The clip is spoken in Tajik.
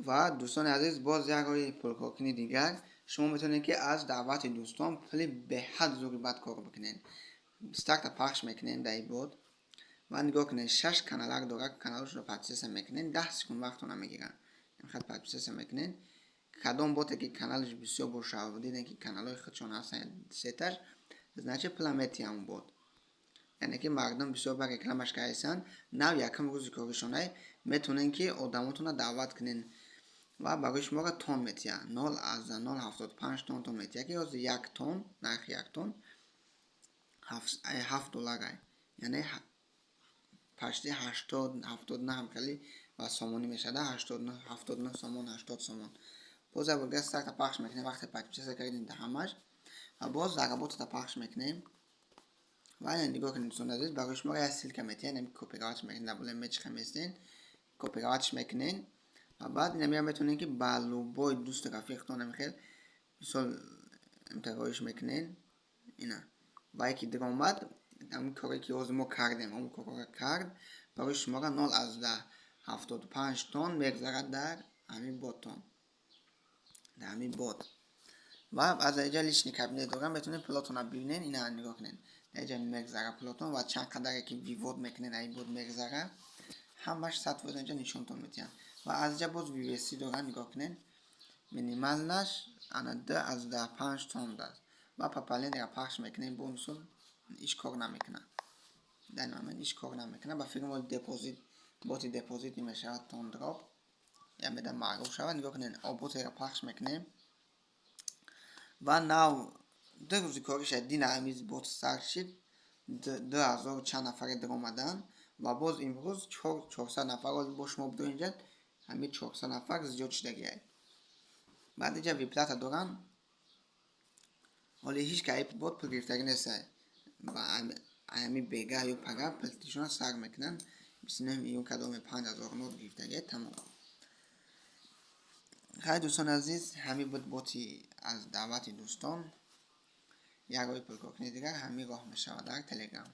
Ва, дӯстони азиз, боз як роҳи пулкоркунии дигар: шумо метавонед, ки аз даъвати дӯстон пули беҳад зури бад кор бикунед. Старта пахш мекунем дар ин бот ва нигоҳ кунед, шаш каналак дорад. Каналашро подписаться мекунед, 10 секунд вақтона мегирад. Хат подписаться мекунед. Кадом боте ки каналаш бисёр бошад, дидем, ки каналҳои худшон ҳастанд сеташ, значит, пула метиҳам бот, яъне ки мардум бисёр ба рекламаш кардисанд. Нав якум рӯзи коришонай, метавонед, ки одамотонро даъват кунед ва барои шуморо тон метиҳад, 0,075 тон тон метиҳад, ки ҳозир як тон, нархи як тон 7 долларай, яъне почти 80, 79 хеле ва сомонӣ мешавад, 79 сомон, 80 сомон. Боз як бор старта пахш мекунем. Вақте подписаться кардем дар ҳамаш ва боз заработата пахш мекунем ва нигоҳ кунед, дӯстони азиз, барои шумо як ссылка метиҳад. Копировать мекунед, дар болои мечиха местен, копировать мекунед ва баъд инамия метавонед, ки ба любой дӯсту рафиқтон хел мисол роиш мекунед. Ина ва яке дига омад, ҳамин коре ки ҳозир мо кардем, ҳамон корро кард, барои шуморо 0,75 тон мегзарад дар ҳамин ботон, дар ҳамин бот. Ва аз инҷа личный кабинет дорам, метавонед пулотонро бибинед. Ина нигоҳ кунед, дар инҷа мегзара пулотон ва чанд қадаре ки вывод мекунед, ин бот мегзара, ҳамаш 100% инҷа нишонтон медиҳанд. Ва аз инҷа боз вывести дорам, нигоҳ кунед, минимальный ш ана 2,5 тон аст. Ва пополнение ро пахш мекунем, бо мисол ҳеҷ кор намекунад, дар ин момент ҳеҷ кор намекунад. Ба фикри мо депозит, боти депозит мешавад, тон дроп я меда маъруф шавад. Нигоҳ кунед, ботеро пахш мекунем ва нав 2 рӯзи кориша дина ҳамиз бот сар шид, 2000 чанд нафаре даромаданд ва боз имрӯз 400 нафар бо шумо будо. Инҷа ҳамин 400 нафар зиёд шудагиай. Баъд инҷа выплата доранд. Ҳоле ҳеҷ ка бот пул гирифтагӣ нест. Ҳамин бегаҳ ё пага пултишона сар мекунанд. 29 июн кадоме 5000 нот гирифтагиай, тамом. Хай, дӯстони азиз, ҳамин буд боти аз даъвати дӯстон. Як роҳи пулкоркунии дигар ҳамин роҳ мешавад дар Телеграм.